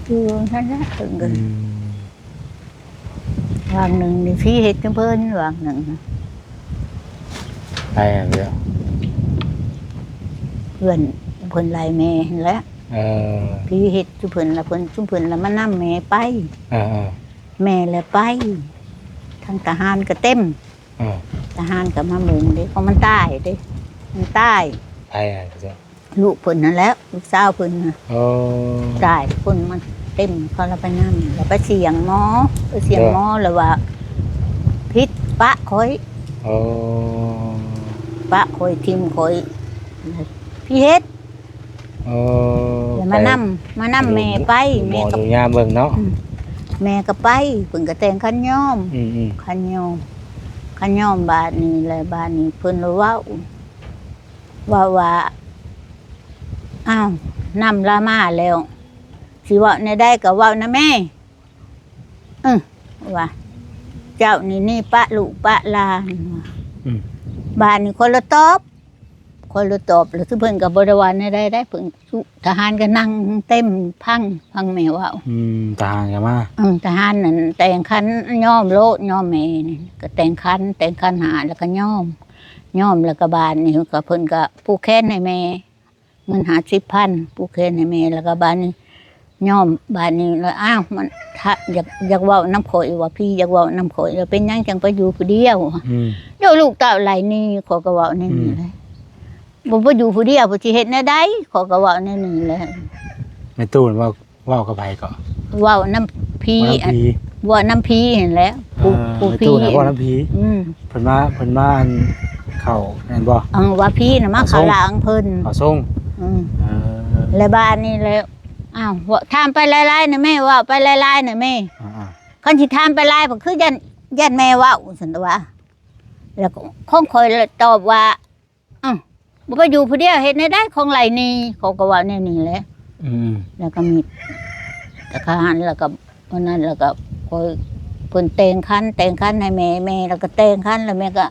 ຢູ່ຫັ້ນແຫຼະ ເພິ່ນກະ ອືມ ຫວ່າງໜຶ່ງນີ້ຜີເຮັດນຳເພິ່ນ ຫວ່າງໜຶ່ງ ໄປອັນດຽວ ເພື່ອນເພິ່ນໄລ່ແມ່ຫັ້ນແຫຼະ. ເອີ ຜີເຮັດຈຸເພິ່ນລະ ເພິ່ນ ຈຸເພິ່ນລະມານຳແມ່ໄປ. ເອີໆ ແມ່ລະໄປ ທາງທະຫານກະເຕັມ. ເອີ ທະຫານກະມາເບິ່ງເດ້ ເພາະມັນຕາຍເດ້ ມັນຕາຍ. ໃຜອະ? ລູກເພິ່ນຫັ້ນແຫຼະ ລູກສາວເພິ່ນນະ. ໂອ້ ຕາຍ ຄົນມັນເຕັມ ເຂົາລະໄປນຳ ລະໄປສ່ຽງໝໍ ໄປສ່ຽງໝໍ ລະວ່າຜິດ ປະຂ້ອຍ. ໂອ້ ປະຂ້ອຍ ຖິ້ມຂ້ອຍ ຜີເຮັດ. ໂອ້ ລະມານຳ ໄປ ມານຳແມ່ໄປ ແມ່ກະ ຍາມເບິ່ງເນາະ. ອືມ ແມ່ກະໄປ ເພິ່ນກະແຕ່ງຂັນຍອມ. ອືມໆ ຂັນຍອມ ຂັນຍອມ ບາດນີ້ແຫຼະ ບາດນີ້ເພິ່ນລະເວົ້າ ເວົ້າວ່າ ອ້າວ ນຳລາມາແລ້ວ ຊິເວົ້າແນວໃດກະເວົ້ານະແມ່. ເອີ ວ່າ ເຈົ້ານີ້ໜີປະລູກປະຫຼານ. ອືມ ບາດນີ້ຂ້ອຍລະຕອບ ຂ້ອຍລະຕອບ ລະຄືເພິ່ນກະບໍ່ໄດ້ວ່າແນວໃດໄດ໋ ເພິ່ນ ທະຫານກະນັ່ງເຕັມ ຟັງ ຟັງແມ່ເວົ້າ. ອືມ ທະຫານກະມາ. ອືມ ທະຫານນັ້ນແຕ່ງຂັນຍອມໂລດ ຍອມແມ່ນີ້ ກະແຕ່ງຂັນ ແຕ່ງຂັນຫ້າ ລະກະຍອມ ຍອມ ລະກະບາດນີ້ກະ ເພິ່ນກະຜູກແຂນໃຫ້ແມ່ ເງິນຫ້າສິບພັນ ຜູກແຂນໃຫ້ແມ່ ລະກະບາດນີ້ຍອມ ບາດນີ້ລະ ອ້າວ ມັນ ຢາກ ຢາກເວົ້ານຳຂ້ອຍວ່າ ຜີຢາກເວົ້ານຳຂ້ອຍ ລະເປັນຫຍັງຈັ່ງໄປຢູ່ຜູ້ດຽວ? ອືມ ໂຍ ລູກເຕົ້າໄລ່ໜີ ຂ້ອຍກະເວົ້າແນວນີ້ແຫຼະ. ອືມ ບໍ່ໄປຢູ່ຜູ້ດຽວ ເພິ່ນຊິເຮັດແນວໃດ? ຂ້ອຍກະເວົ້າແນວນີ້ແຫຼະ. ແມ່ຕູ້ເວົ້າ ເວົ້າກັບໃຜເກາະ? ເວົ້ານຳຜີ ເວົ້ານຳຜີ ເວົ້ານຳຜີຫັ້ນແຫຼະ ຜູ້ ເອີ ຜູ້ຜີ ແມ່ຕູ້ນະເວົ້ານຳຜີ. ອືມ ເພິ່ນມາ ເພິ່ນມາ ອັນ ເຂົ້າແມ່ນບໍ່? ເອີ ວ່າຜີນະມາເຂົ້າລ່າງເພິ່ນ ເຂົ້າຊົງ. ອືມ ເອີ ແລະບາດນີ້ແຫຼະ ອ້າວ ຖາມໄປຫຼາຍໆນະແມ່ ເວົ້າໄປຫຼາຍໆນະແມ່. ອ່າໆ ຄັນຊິຖາມໄປຫຼາຍ ເພາະຄືຢ້ານ ຢ້ານແມ່ເວົ້າ ຊັ້ນວ່າ ແລ້ວຂອງຂ້ອຍລະຕອບວ່າ ອ້າວ ບໍ່ໄປຢູ່ຜູ້ດຽວເຮັດແນວໃດ ຂອງໄລ່ໜີ ເຂົາກະເວົ້າແນວນີ້ແຫຼະ. ອືມ ແລ້ວກະມີທະຫານ ແລ້ວກະອັນນັ້ນ ແລ້ວກະຂ້ອຍ ເພິ່ນແຕ່ງຂັນ ແຕ່ງຂັນໃຫ້ແມ່ ແມ່ລະກະແຕ່ງຂັນ ລະແມ່ກະ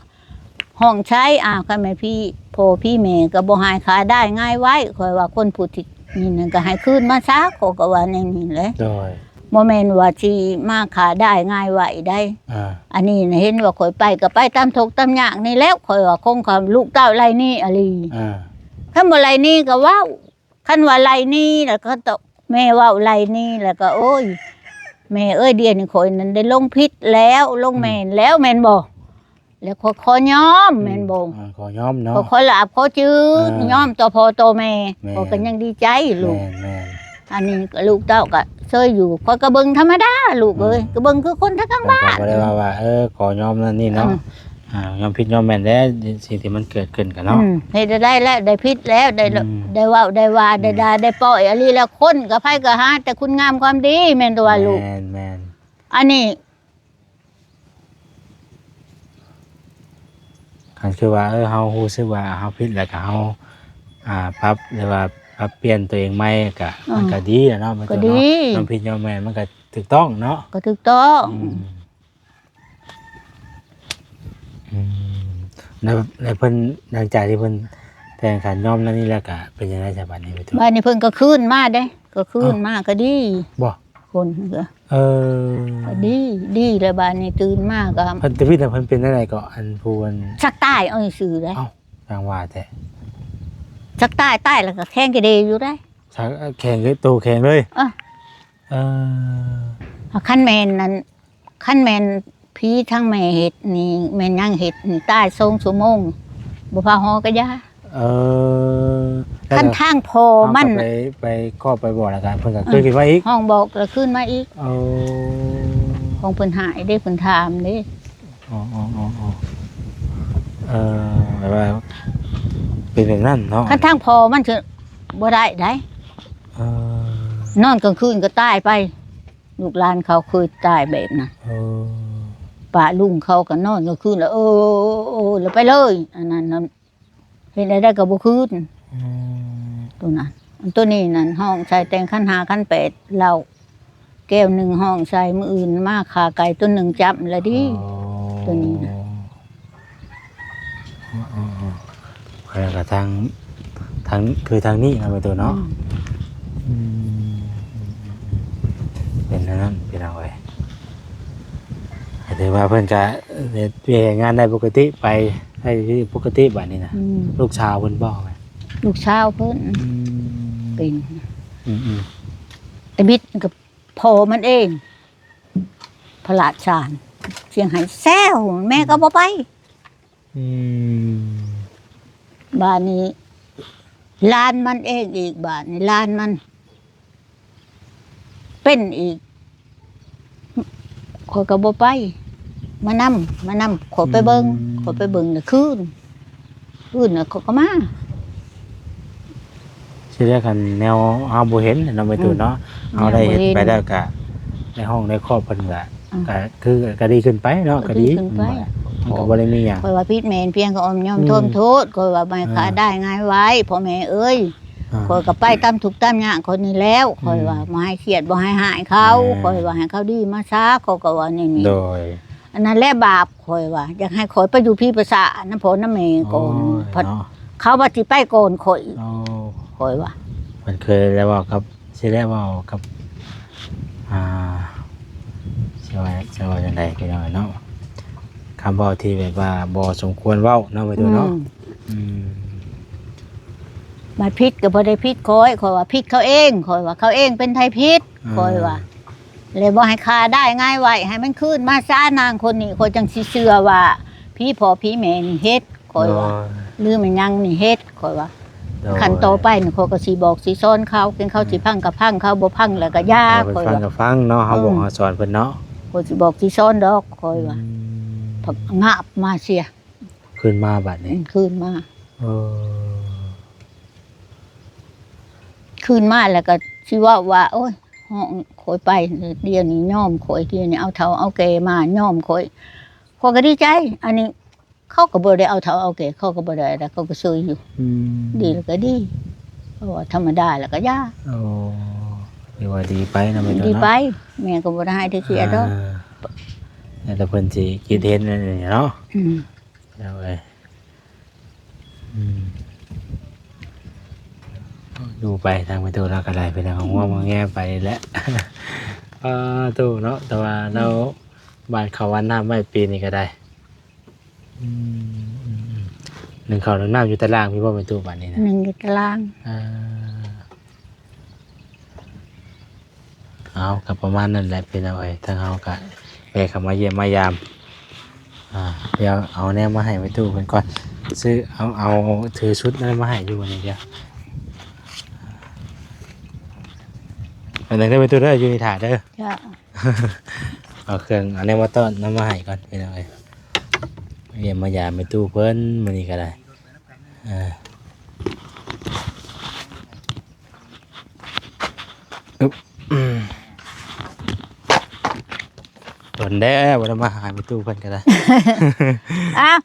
ຮ້ອງໄຫ້. ອ້າວ ຄັນແມ່ນຜີ ພໍ່ຜີແມ່ກະບໍ່ໃຫ້ຂ້າໄດ້ງ່າຍໄວ ຂ້ອຍວ່າ ຄົນຜູ້ທີ່ນີ້ນັ້ນກະໃຫ້ຄືນມາຊະ ເຂົາກະວ່າແນວນີ້ແຫຼະ. ໂດຍ ບໍ່ແມ່ນວ່າຊິມາຂ້າໄດ້ງ່າຍໄວໃດ. ອ່າ ອັນນີ້ນະ ເຫັນວ່າຂ້ອຍໄປກະໄປຕາມທຸກຕາມຍາກນີ້ແຫຼະ ຂ້ອຍວ່າ ຂອງຂ້າລູກເຕົ້າໄລ່ໜີອີ່ຫຼີ. ອ່າ ຄັນບໍ່ໄລ່ໜີກະເວົ້າ ຄັນວ່າໄລ່ໜີລະກະ ແມ່ເວົ້າໄລ່ໜີລະກະ ໂອ້ຍ ແມ່ເອີຍ ດຽວນີ້ຂ້ອຍນັ້ນໄດ້ລົງຜິດແລ້ວ ລົງແມ່ນແລ້ວ ອືມ ແມ່ນບໍ່? ແລ້ວຂ້ອຍຂໍຍອມ ອືມ ແມ່ນບໍ່? ອ່າ ຂໍຍອມເນາະ ຂ້ອຍລະອັບຂໍຈື່ ອ່າ ຍອມຕໍ່ພໍ່ຕໍ່ແມ່ ແມ່ນ ຂ້ອຍກະຍັງດີໃຈລູກ. ແມ່ນໆ ອັນນີ້ລູກເຕົ້າກະເຊີຍຢູ່ ຂ້ອຍກະເບິ່ງທຳມະດາລູກເອີຍ ອືມ ກະເບິ່ງຄືຄົນທາງບ້ານ ກະບໍ່ໄດ້ວ່າ ວ່າ ເອີ ຂໍຍອມນັ້ນນີ້ເນາະ. ອືມ ອ່າ ຍອມຜິດຍອມແມ່ນແຫຼະ ສິ່ງທີ່ມັນເກີດຂຶ້ນກະເນາະ. ອືມ ເຮັດແນວໃດແລ້ວ ໄດ້ຜິດແລ້ວ ໄດ້ ອືມ ໄດ້ເວົ້າໄດ້ວ່າ ອືມ ໄດ້ດ່າໄດ້ປ້ອຍອີ່ຫຼີແລ້ວ ຄົນກະໃຜກະຫາແຕ່ຄຸນງາມຄວາມດີ ແມ່ນແຕ່ວ່າລູກ. ແມ່ນໆ ອັນນີ້ ຄັນຄືວ່າ ເອີ ເຮົາຮູ້ສຶກວ່າເຮົາຜິດ ແລ້ວກະເຮົາ ອ່າ ປັບ ຫຼືວ່າປັບປ່ຽນຕົວເອງໃໝ່ກະ ອືມ ມັນກະດີແຫຼະເນາະ ມັນກະດີ ຍອມຜິດຍອມແມ່ນ ມັນກະຖືກຕ້ອງເນາະ ກະຖືກຕ້ອງ. ອືມ ອືມ ແລ້ວ ແລ້ວເພິ່ນ ຫຼັງຈາກທີ່ເພິ່ນແຕ່ງຂັນຍອມແນວນີ້ແລ້ວກະເປັນຈັ່ງໃດຊະບາດນີ້? ບາດນີ້ເພິ່ນກະຄືນມາເດ້ ກະຄືນມາ ເອົ້າ ກະດີ ບໍ່? ຄົນກະ ເອີ ກະດີ ດີແລ້ວບາດນີ້ຕື່ນມາກະ ເພິ່ນທະວິດນະ ເພິ່ນເປັນຈັ່ງໃດເກາະ ອັນຜູ້ອັນ ຊັກຕາຍເອົາຊື່ເດ້. ເອົ້າ ຈັ່ງວ່າແທ້ ຊັກຕາຍ ຕາຍແລ້ວກະແຂງກະເດຢູ່ເດ້ ຊັກ ແຂງເລີຍ ໂຕແຂງເລີຍ. ເອີ ເອີ ຄັນແມ່ນນັ້ນ ຄັນແມ່ນຜີທາງແມ່ເຮັດນີ້ ແມ່ນຫຍັງເຮັດນີ້ ຕາຍສອງຊົ່ວໂມງ ບໍ່ພາຫໍກະຢ່າ. ເອີ ຄັນທາງພໍ່ມັນ ເຮົາກະໄປ ໄປເຄາະໄປບອກແລ້ວກະ ເພິ່ນກະຄືນມາອີກ ຮ້ອງບອກລະຄືນມາອີກ. ເອີ ຂອງເພິ່ນຫາຍເດ້ ເພິ່ນຖາມເດ້. ອໍໆໆ ເອີ ແບບວ່າເປັນແບບນັ້ນເນາະ ຄັນທາງພໍ່ມັນຊິບໍ່ໄດ້ໃດ. ເອີ ນອນກາງຄືນກະຕາຍໄປ ລູກຫຼານເຂົາເຄີຍຕາຍແບບນັ້ນ. ເອີ ປ້າລຸງເຂົາກະນອນກາງຄືນລະ ເອີ ລະໄປເລີຍ ອັນນັ້ນນະ ເຮັດແນວໃດກະບໍ່ຄືນ. ອືມ ໂຕນັ້ນ ໂຕນີ້ນັ້ນ ຮ້ອງໃສ່ແຕ່ງຂັນຫ້າຂັນແປດ ເຫຼົ້າ ແກ້ວໜຶ່ງຫ້ອງໃສ່ ມື້ອື່ນມາຂ້າໄກ່ຕົວໜຶ່ງຈັບລະດີ. ອໍ ຕົວນີ້ນະ ອໍໆໆ ຂ້ອຍກໍທາງ ທາງ ຄືທາງນີ້ນະແມ່ຕູ້ເນາະ. ອືມ ອືມ ເປັນອັນນັ້ນພີ່ນ້ອງເອີຍ. ກໍຖືວ່າເພິ່ນກະເຮັດວຽກເຮັດງານໄດ້ປົກກະຕິ ໄປໃຊ້ຊີວິດປົກກະຕິບາດນີ້ນະ. ອືມ ລູກສາວເພິ່ນບໍ? ລູກສາວເພິ່ນ. ອືມ ເປັນ. ອືມໆ ຕາບິດກໍພໍ່ມັນເອງ ພະລາຊານ ສຽງໄຫ້ແຊວ ແມ່ກໍບໍ່ໄປ. ອືມ ບາດນີ້ຫຼານມັນເອງອີກ ບາດນີ້ຫຼານມັນເປັນອີກ ຂ້ອຍກໍບໍ່ໄປ ມານຳ ມານຳ ຂ້ອຍໄປເບິ່ງ. ອືມ ຂ້ອຍໄປເບິ່ງລະຄືນ ອື່ນນະ ເຂົາກໍມາ. ຊິເລືອກອັນແນວເຮົາບໍ່ເຫັນເນາະ ແມ່ຕູ້ເນາະ. ອືມ ເຮົາໄດ້ເຮັດໄປແລ້ວກະ ໃນຫ້ອງໃນຄອບເພິ່ນກະ ອືມ ກະຄືກະດີຂຶ້ນໄປເນາະ. ກະດີ ກະດີຂຶ້ນໄປ. ມັນກະບໍ່ໄດ້ມີຫຍັງ. ຂ້ອຍວ່າຜິດແມ່ນພຽງກໍອ້ອມຍອມ ອືມ ໂທດ. ຂ້ອຍວ່າ ອືມ ແມ່ຂ້າໄດ້ງ່າຍໄວ້ ພໍ່ແມ່ເອີຍ. ອືມ ຂ້ອຍກໍໄປຕາມທຸກຕາມຍາກຂ້ອຍນີ້ແລ້ວ. ອືມ ຂ້ອຍວ່າບໍ່ໃຫ້ຄຽດ ບໍ່ໃຫ້ຮ້າຍເຂົາ. ແມ່ນ. ຂ້ອຍວ່າໃຫ້ເຂົາດີມາຊະ ຂ້ອຍກໍວ່າແນວນີ້. ໂດຍ. ອັນນັ້ນແຫຼະບາບ ຂ້ອຍວ່າ ຢາກໃຫ້ຂ້ອຍໄປຢູ່ພີ້ປະສານນຳພໍ່ນຳແມ່ກ່ອນ. ໂອ້ຍ ພັດເນາະ ເຂົາວ່າຊິໄປກ່ອນຂ້ອຍ. ໂອ້ ຂ້ອຍວ່າ ເພິ່ນເຄີຍແລ້ວເວົ້າກັບ ຊິແລ້ວເວົ້າກັບ ອ່າ ຊິວ່າ ຊິວ່າຈັ່ງໃດພີ່ນ້ອງເນາະ ຄຳເວົ້າທີ່ແບບວ່າບໍ່ສົມຄວນເວົ້າເນາະ ແມ່ຕູ້ເນາະ. ອືມ ອືມ ບັດຜິດກໍບໍ່ໄດ້ຜິດຂ້ອຍ ຂ້ອຍວ່າຜິດເຂົາເອງ ຂ້ອຍວ່າເຂົາເອງເປັນໃຜຜິດ. ເອີ ຂ້ອຍວ່າ ແລ້ວບໍ່ໃຫ້ຂ້າໄດ້ງ່າຍໄວ້ ໃຫ້ມັນຄືນມາຊະ ນາງຄົນນີ້ ຂ້ອຍຈັ່ງຊິເຊື່ອວ່າຜີພໍ່ຜີແມ່ນີ້ເຮັດ ຂ້ອຍວ່າ. ໂດຍ. ຫຼືແມ່ນຫຍັງນີ້ເຮັດ ຂ້ອຍວ່າ. ໂດຍ. ຂັ້ນຕໍ່ໄປນີ້ ຂ້ອຍກໍຊິບອກຊິສອນເຂົາ ເຖິງເຂົາຊິ ອືມ ຟັງກໍຟັງ ເຂົາບໍ່ຟັງແລ້ວກໍຢ່າ ເອີ ຂ້ອຍວ່າ. ໄປຟັງກໍຟັງເນາະ ເຮົາບອກ ເອີ ເຮົາສອນເພິ່ນເນາະ. ຂ້ອຍຊິບອກຊິສອນດອກ ຂ້ອຍວ່າ. ອືມ. ພັດງາບມາເສຍ ຄືນມາບາດນີ້. ອືມ ຄືນມາ. ເອີ. ຄືນມາແລ້ວກໍຊິເວົ້າວ່າ ໂອ້ຍ ຮ້ອງຂ້ອຍໄປ ດຽວນີ້ຍອມຂ້ອຍ ດຽວນີ້ເອົາເຖົ້າເອົາແກ່ມາຍອມຂ້ອຍ ຂ້ອຍກໍດີໃຈ. ອັນນີ້ເຂົາກໍບໍ່ໄດ້ເອົາເຖົ້າເອົາແກ່ ເຂົາກໍບໍ່ໄດ້ ເຂົາກໍເຊີຍຢູ່. ອືມ ດີແລ້ວກໍດີ ເພາະວ່າທຳມະດາແລ້ວກໍຢ່າ. ໂອ້ ຖືວ່າດີໄປເນາະ ແມ່ນ ດີໄປເນາະ. ແມ່ກໍບໍ່ໄດ້ຮ້າຍໄດ້ເສຍດອກ ອ່າ ແລ້ວແຕ່ເພິ່ນຊິຄິດເຫັນອັນນີ້ເນາະ. ອືມ ເອົາເອີຍ ອືມ ຢູ່ໄປທາງແມ່ຕູ້ລາວກໍໄດ້ ເປັນຫຍັງ ອືມ ງວງແງໄປນີ້ແຫຼະ. ອ່າ ຕູ້ເນາະ ແຕ່ວ່າລາວ ອືມ ຫວ່ານເຂົ້າຫວ່ານນ້ຳໄວ້ປີນີ້ກໍໄດ້. ອືມ ອືມ ອືມ ໜຶ້ງເຂົ້າໜຶ້ງນ້ຳຢູ່ຕາລ່າງພີ້ບໍ່ແມ່ຕູ້ ບາດນີ້ນະ? ໜຶ້ງຢູ່ຕາລ່າງ. ອ່າ ເອົາ ກໍປະມານນັ້ນແຫຼະພີ່ນ້ອງເອີຍ ທາງເຮົາກໍແວ່ເຂົ້າມາຢ້ຽມມາຢາມ. ອ່າ ດຽວເອົາແນວມາໃຫ້ແມ່ຕູ້ເພິ່ນກ່ອນ ຊື້ ເອົາ ເອົາຖືຊຸດນັ້ນມາໃຫ້ຢູ່ນີ້ ດຽວ. ອັນນັ້ນເດີແມ່ຕູ້ເດີ ຢູ່ນີ້ຖ້າເດີ. ເຈົ້າ. ເອົາເຄື່ອງ ເອົາແນວມາຕ້ອນນຳມາໃຫ້ກ່ອນພີ່ນ້ອງເອີຍ ຢ້ຽມມາຢາມແມ່ຕູ້ເພິ່ນມື້ນີ້ກໍໄດ້. ອ່າ ອຶບ ອືມ ດົນແລ້ວບໍ່ໄດ້ມາຫາແມ່ຕູ້ເພິ່ນກໍໄດ້. ອ້າວ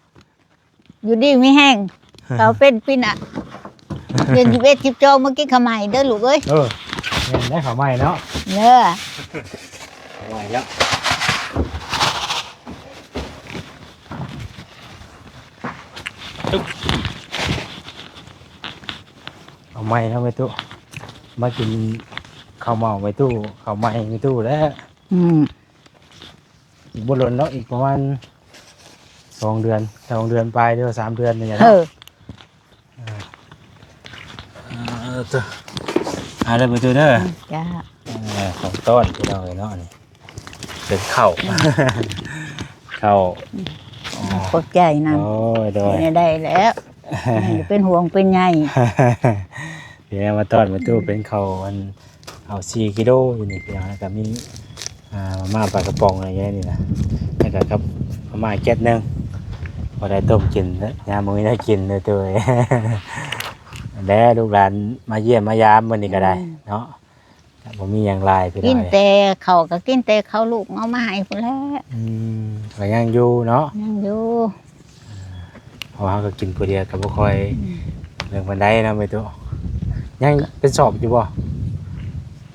ຢູ່ດີມີແຮງ ເຂົາເປັນປີໜ້າ ເດືອນສິບເອັດ ສິບສອງ ມາກິນເຂົ້າໃໝ່ເດີລູກເອີຍ. ເອີ ແມ່ນແລ້ວ ເຂົ້າໃໝ່ເນາະ. ເດີ ເຂົ້າໃໝ່ແລ້ວ. ເອົາໃໝ່ເນາະແມ່ຕູ້ ມາກິນເຂົ້າເໝົາແມ່ຕູ້ ເຂົ້າໃໝ່ແມ່ຕູ້ແລ້ວ. ອືມ ອີກບໍ່ດົນດອກ ອີກປະມານສອງເດືອນ ສອງເດືອນປາຍ ຫຼືວ່າສາມເດືອນນີ້ແຫຼະເນາະ. ເອີ ອ່າ ເອີ ເອົາເດີແມ່ຕູ້ເດີ. ອືມ ຈ້າ. ເອີ ຂອງຕ້ອນພີ່ນ້ອງເອີຍເນາະ ນີ້ເປັນເຂົ້າ ເຂົ້າ. ອືມ ຂອບໃຈນຳ. ໂອ້ຍ ໂດຍ ໄດ້ແລ້ວ ໄດ້ແລ້ວ ເປັນຫ່ວງເປັນໃຍ. ເປັນຫຍັງ ມາຕ້ອນແມ່ຕູ້ ອືມ ເປັນເຂົ້າ ອັນ ເອົາສີ່ກິໂລຢູ່ນີ້ພີ່ນ້ອງ ແລ້ວກໍມີ ອ່າ ມາມ່າປາກະປ໋ອງຢູ່ໃນນີ້ນະ ແລ້ວກໍກັບມາມ່າແກັດໜຶ່ງ ພໍໄດ້ຕົ້ມກິນ ຍາມບໍ່ມີແນວກິນເດີໂຕເອີຍ. ແລະ ລູກຫຼານມາຢ້ຽມມາຢາມມື້ນີ້ກໍໄດ້ ອືມ ເນາະ ກໍບໍ່ມີຫຍັງຫຼາຍພີ່ນ້ອງ ກິນແຕ່ເຂົ້າ ກໍກິນແຕ່ເຂົ້າລູກເອົາມາໃຫ້ພຸ້ນແຫຼະ. ອືມ ກໍຍັງຢູ່ເນາະ ຍັງຢູ່. ເພາະວ່າເຮົາກໍກິນຜູ້ດຽວກໍບໍ່ຄ່ອຍ ອືມ ເລື່ອງປານໃດເນາະແມ່ຕູ້. ຍັງເປັນສອບຢູ່ບໍ່?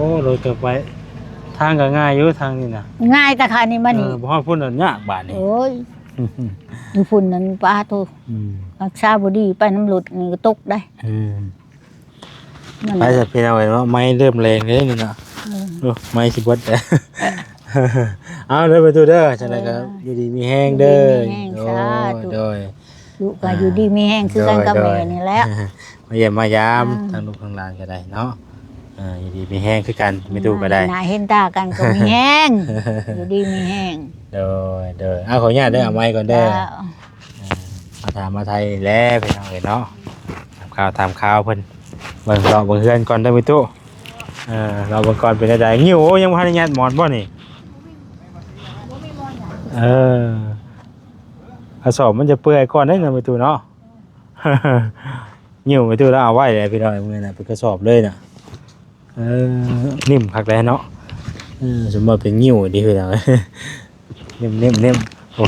ອ້ ລົດກໍໄປ ທາງກໍງ່າຍຢູ່ທາງນີ້ນະ ງ່າຍ ແຕ່ຂ້ານີ້ມານີ້ ເອີ ບໍ່ຮອດພຸ້ນນະຍາກບາດນີ້ ໂອ້ຍ ຢູ່ພຸ້ນນັ້ນ ປາໂທ້ ອືມ ຮັກສາບໍ່ດີ ໄປນຳລົດນີ້ກໍຕົກໄດ໋ ອືມ ມັນ ໄປຊະພີ່ນ້ອງເອີຍເນາະ ໄມ້ເລີ່ມແລງເດ້ນີ້ເນາະ ເອີ ໂອ້ ໄມ້ຊິເບິດແລ້ວ ເອົາເດີປະຕູເດີ ຈັ່ງໃດກໍ ເອີ ຢູ່ດີມີແຮງເດີ ຢູ່ດີມີແຮງ ໂດຍ ສາທຸ ໂດຍ ລູກກໍ ອ່າ ຢູ່ດີມີແຮງຄືກັນກັບ ໂດຍ ແມ່ນີ້ແຫຼະ ໂດຍ ມາຢ້ຽມມາຢາມ ອ່າ ທັງລູກທັງຫຼານກໍໄດ້ເນາະ ອ່າ ຢູ່ດີມີແຮງຄືກັນ ແມ່ຕູ້ກໍໄດ້ ໜ້າເຫັນຕາກັນກໍມີແຮງ ຢູ່ດີມີແຮງ ໂດຍ ໂດຍ ເອົາ ຂໍອະນຸຍາດເດີ ເອົາໄມ້ກ່ອນເດີ ເຈົ້າ ອ່າ ມາຖາມມາໄຖ່ແຫຼະພີ່ນ້ອງເອີຍເນາະ ຖາມຂ່າວຖາມຄາວເພິ່ນ ເບິ່ງເລາະເບິ່ງເຮືອນກ່ອນເດີແມ່ຕູ້ ເອີ ເລາະເບິ່ງກ່ອນເປັນຈັ່ງໃດ ງິ້ວ ໂອ້ ຍັງບໍ່ທັນໄດ້ຍັດໝອນບໍ່ນີ້ ເອີ ກະສອບມັນຈະເປື່ອຍກ່ອນເດ້ເນາະແມ່ຕູ້ເນາະ ງິ້ວແມ່ຕູ້ລາວເອົາໄວ້ແຫຼະພີ່ນ້ອງ ມື້ນັ້ນເປັນກະສອບເລີຍນະ ເອີ ນິ້ມຄັກແຫຼະເນາະ ເອີ ສົມວ່າເປັນງິ້ວດີພີ່ນ້ອງ ນິ້ມໆໆ ໂອ້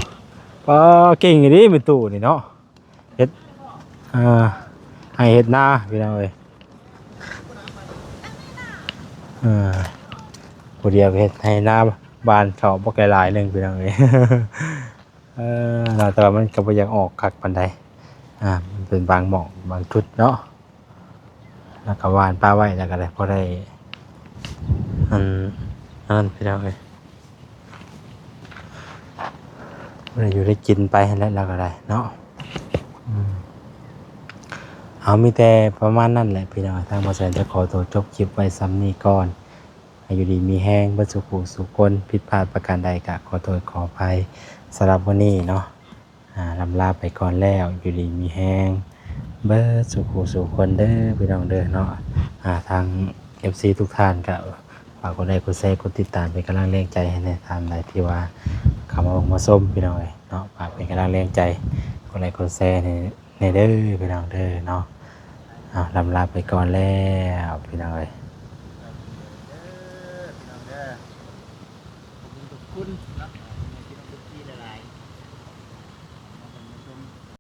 ປ້າ ເກັ່ງອີ່ຫຼີແມ່ຕູ້ນີ້ເນາະ ເຮັດ ອ່າ ໄຮ່ເຮັດນາພີ່ນ້ອງເອີຍ ເອີ ຜູ້ດຽວເຮັດໄຮ່ນາບານເຂົ້າບັກຫຼາຍໆໜຶ່ງພີ່ນ້ອງເອີຍ ເອີ ເນາະ ແຕ່ວ່າມັນກໍບໍ່ຢາກອອກຄັກປານໃດ ອ່າ ມັນເປັນບາງໝ່ອງບາງຈຸດເນາະ ແລ້ວກໍຫວ່ານປະໄວ້ ແລ້ວກໍໄດ້ ພໍໄດ້ ອັນ ອັນນັ້ນພີ່ນ້ອງເອີຍ ບໍ່ໄດ້ຢູ່ໄດ້ກິນໄປຫັ້ນແຫຼະ ລາວກໍໄດ້ເນາະ ອືມ ເອົາ ມີແຕ່ປະມານນັ້ນແຫຼະພີ່ນ້ອງ ທາງບ່າວແສນຈະຂໍຕົວຈົບຄລິບໄວ້ສ່ຳນີ້ກ່ອນ ໃຫ້ຢູ່ດີມີແຮງເບິດສູ່ຜູ້ສູ່ຄົນ ຜິດພາດປະການໃດກໍຂໍໂທດຂໍອະໄພ ສຳລັບມື້ນີ້ເນາະ ອ່າ ລ່ຳລາໄປກ່ອນແລ້ວ ຢູ່ດີມີແຮງເບິດສູ່ຜູ້ສູ່ຄົນເດີພີ່ນ້ອງເດີເນາະ ອ່າ ທາງເອັຟຊີທຸກທ່ານກໍຝາກກົດໄລກົດແຊກົດຕິດຕາມເປັນກຳລັງແຮງໃຈໃຫ້ແດ່ ທ່ານໃດທີ່ວ່າເຂົ້າມາເບິ່ງມາຊົມພີ່ນ້ອງເອີຍເນາະ ຝາກເປັນກຳລັງແຮງໃຈ ກົດໄລກົດແຊໃຫ້ແດ່ເດີພີ່ນ້ອງເດີເນາະ ເອົາ ລ່ຳລາໄປກ່ອນແລ້ວພີ່ນ້ອງເອີຍ ຂອບຄຸນ